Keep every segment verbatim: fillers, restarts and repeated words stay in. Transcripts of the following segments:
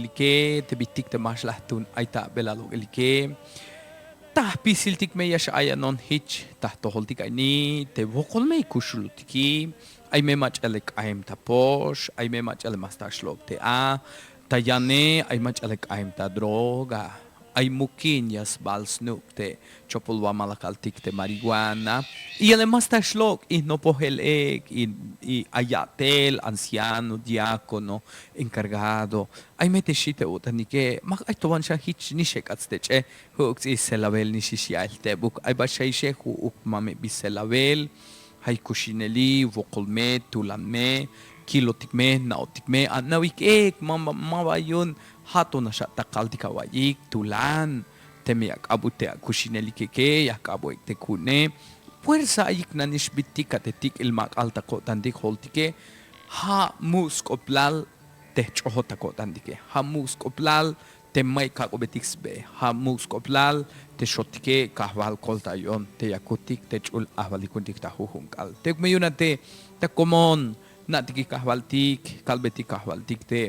lok'elike, te bitik te ma xlajtun ay ta belal lok'elike. Ta jpisiltik me ya x'ayanon jich ta jtojoltik a ini, te wokol me kuxulotiki. Ay me mach'a le k'aem ta pox, ay me mach'a le ma sta xlok' te a, ta yane ay mach'a le k'aem ta droga. Ay mukin ya sbal snuk' te chopol wamalakaltik te marihuana. Y ya le ma sta xlok' y jnopojel ek y, y ay ya'tel, anciano, diácono, encargado. Ay me te xi te o'tanike, mak ay to wan xan jich nix ek'ats te ch'e, ju'uk ts'i selawel nix ix ya'el tebuk, ay ba xaixe ju'uk ma me bi selawel. Jay kuxineli, wokol me, tulan me, kilotik me, jna'otik me, ana'oik ek, ma ba, ma ba yu'un, ja' to nax a takaltik awa'yik, tulan, teme ya k'abut te akuxinelikeke, ya jk'abo'ik te ku'une. Puersa ayik nanix bitik a te tik'il mak'al ta ko'tantik joltike, ja' mu' sk'oplal te jch'ojot ta ko'tantike, ja' mu' sk'oplal te mayuk kak'obetik sbe, ja' mu' sk'oplal te xotike kajwal koltayon te yakutik te ch'ul ajwalikuntik ta jujun k'aal. Teyuk me yu'un a te ta komon, jna'tikik kajwaltik, kalbetik kajwaltik te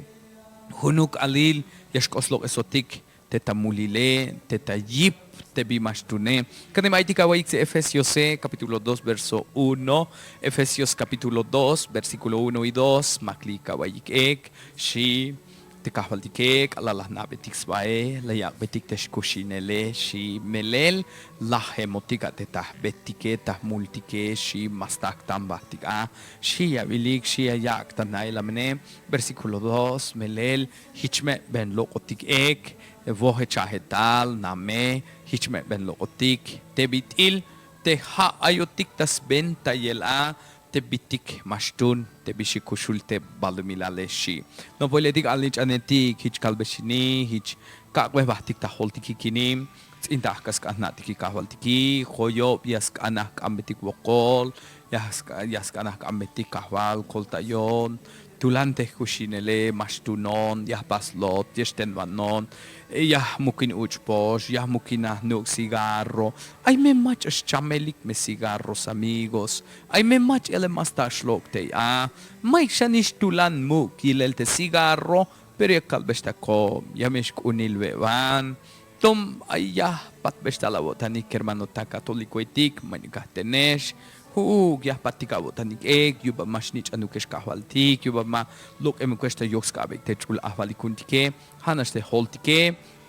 junuk k'aalil ya xk'oslok'esotik te ta mulile, te ta yip, te bi ma xtune. Ka'nem a'iytik awa'iyik te Efesiose, capítulo dos, verso uno. Efesios capítulo dos, versículo uno y dos, makliyik awa'iyik ek, xi te kajwaltike, k'alal la jna'betik sbae, la yak'betik te xkuxinele, xi melel, lajemotik a te ta jbetike, ta jmultike, xi ma stak' tan bajtik a, xi ya awilik, xi ya yak' ta jna'el a mene, versículo dos, melel, jich me a'ben lok'otik ek, woje cha'je tal, name, jich me a'ben lok'otik, te bit'il, te ja' ayotik ta swentayel a, te bitik ma xtun, te bi xi kuxul te balumilale xi. Nopoiletik alnich'anetik, jich kalbex ini, jich kak'bej bajtik ta joltikik ini, ts'in ta ajk'ax sk'an jna'tikik kajwaltiki, joyob ya sk'an ajk'ambetik wokol, ya sk'an, ya sk'an ajk'ambetik kajwal, koltayon, tulan te jkuxinele, ma xtunon, ya jpas lot, ya xtenwanon, ya jmukin uch' pox, ya jmukin a jnuk' cigarro. Ay me mach'a xchamelik me cigarros, amigos. Ay me mach'a ya le ma sta xlok' tey a. Mayuk xanix tulan muk' yilel te cigarro, pero ya kalbex ta kom, ya me xk'unil we'wan. Tom ay ya jpatbex tal awo'tanik kermanotak katolikoetik, mayuk a jtenex. Ju'uk ya jpatik awo'tanik ek, yu'un ba ma xnich'anukex kajwaltik, yu'un ba ma lok'emukex ta yok sk'abik te ch'ul ajwalikuntike, ja'nax te joltike,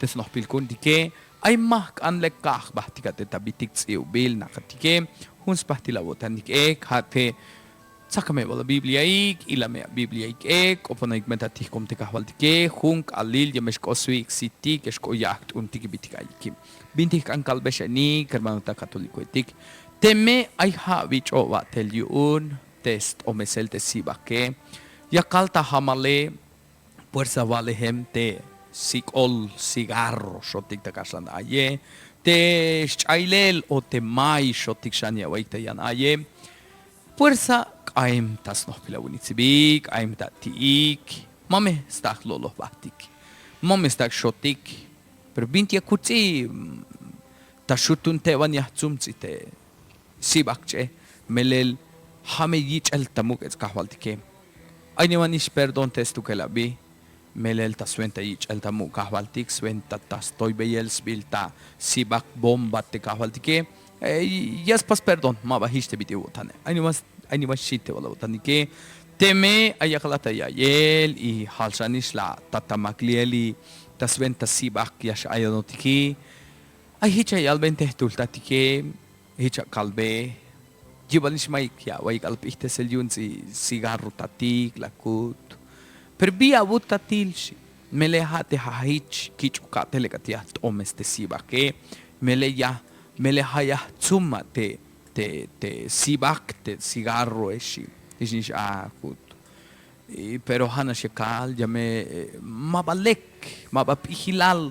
te snojpilkuntike. Ay ma jk'an lek kaj bajtik a te ta bitik ts'i'ubil na'atike. Jun spajtil awo'tanik ek, ja' te tsaka me bal a Bibliaik, ila me a Bibliaik ek, k'oponaik me ta tijkom te kajwaltike, jun k'aalil ya me xk'o swi'ik sitik, ya xk'o ya jt'untik bitik ayikib. Bintik jk'an kalbex a ini, kermanotak katolikoetik. Teme ay ja' wich'o ba'tel yu'un te st'omesel te sibake, ya kal ta jamale, puersa walejem te sik'ol cigarro xotik ta kaxlan aye, te xch'aylel o te may xotik xan ya awa'iyik ta yan aye. Puersa k'aem ta snojpil awu'unik ts'ibi, k'aem ta ati'ik, ma me sta jlo'loj bajtik, ma me sta xotik, pero bintik ya kut ts'i, ta xutun te'wan ya jtsum ts'i te sibak ch'e, melel ja' me yich'el ta muk'ets' kajwaltike. Ay niwan nix perdón te stukel abi, melel ta swenta yich'el ta muk' kajwaltik, swenta ta stoybeyel sbiil ta sibak bomba te kajwaltike. Eh, ya spas perdón, ma ba jich te bit'il awo'tane. Ay niwan, ay niwan xi te bal awo'tanike. Teme ay yakal a ta ya'iyel y jalxanix la ta ta makliel y ta swenta sibak ya x'ayanotiki. Ay jich ya yalben te jtul tatike, jich akalbe, yibal nix mayuk ya awa'iyik k'alal p'ijtesel yu'un ts'i cigarro tatik la kut. Pero bi awut tatil xi, melel ja' te ja' jich kich'u ka'tel ek' a te ya jt'omes te sibake, melel ya, melel ja' ya jtsum a te, te, te sibak, te cigarroe xi, jich nix a kut. Y, pero ja'nax ya kal, ya me, eh, ma ba lek, ma ba p'ijilal.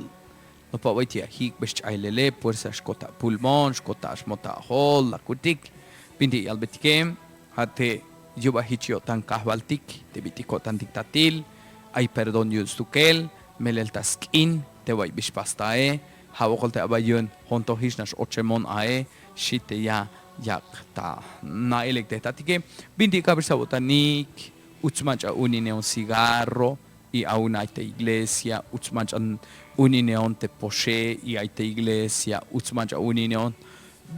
Nopol awa'iyik te ya jik'bex ch'aylele, puersa xkot apulmon, xkot axmot ajol, la kutik. Bintik yalbetike, ja' te yu'un ba jich yo'tan kajwaltik te bit'il ko'tantik tatil, ay perdón yu'un stukel, melel ta sk'in te way bi xpas tae, ja' wokol te aba yu'un, jo'on to jich nax ochemon ae, xi te ya yak' ta jna'el ek' te jtatike. Bintik k'abex ta awo'tanik, uts mach'a uninejon cigarro, Y aun ay te iglesia uts mach'a unineon te poxe, y ay te iglesia uts mach'a unineon.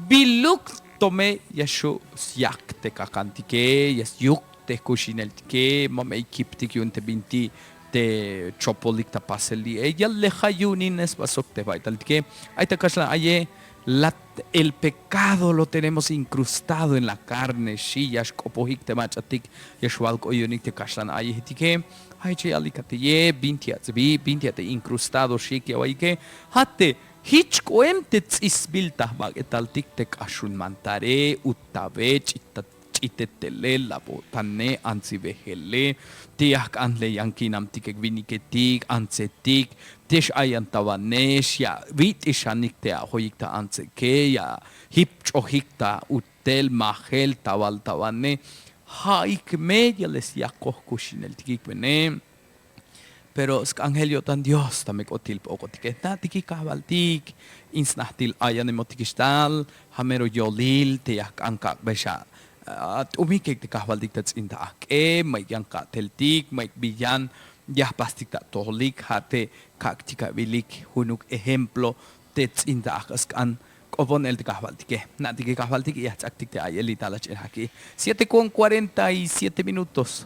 Biluk tome ya xu' syak te k'ak'antike, ya syuk te jkuxineltike, ma me ay kiptik yu'un te binti te chopolik ta pasel li'e. Ya leja yu'un in sba sok te baytaltike. Ay ta kaxlan aye, la, el pecado lo tenemos incrustado en la carne, xi. Ya xk'opojik te mach'atik, ya xwal k'o yu'unik te kaxlan ayejetike. Ay che yalik ateye, binti ats'ibi, binti ate incrustado, xi, ya awa'iyike. Ja' te jich k'oem te ts'isbil ta jbak'etaltik te k'axun mantare, utabe, ch'ita ch'itetele, labo'tane, antsibejele, te ya jk'an le yan kinamtike winiketik, antsetik, te x-ayantawanex, ya awit'ixanik te ajoyik ta antseke, ya jipch'ojik ta utel, majel, tawaltawane. Ja'ik me ya le syak jkuxineltikik wene. Pero sk'anjel yo'tan Dios tame k'otil p'ok'otike, jna'tikik kajwaltik, in snajtil ayanemotikix tal. Ja' mero yolil te ya jk'an kak'bex at'umik te kajwaltik ta ts'in ta ajk'e, mayuk yan ka'teltik, mayuk bi yan ya jpastik ta atojolik. Ja' te kak'tik awilik junuk ejemplo te ts'in ta ajk'ax sk'an k'opon el te kajwaltike. Jna'tikik kajwaltik, ya jts'aktik te a'yel li' tal ach'in jaki. Siete con cuarenta y siete minutos.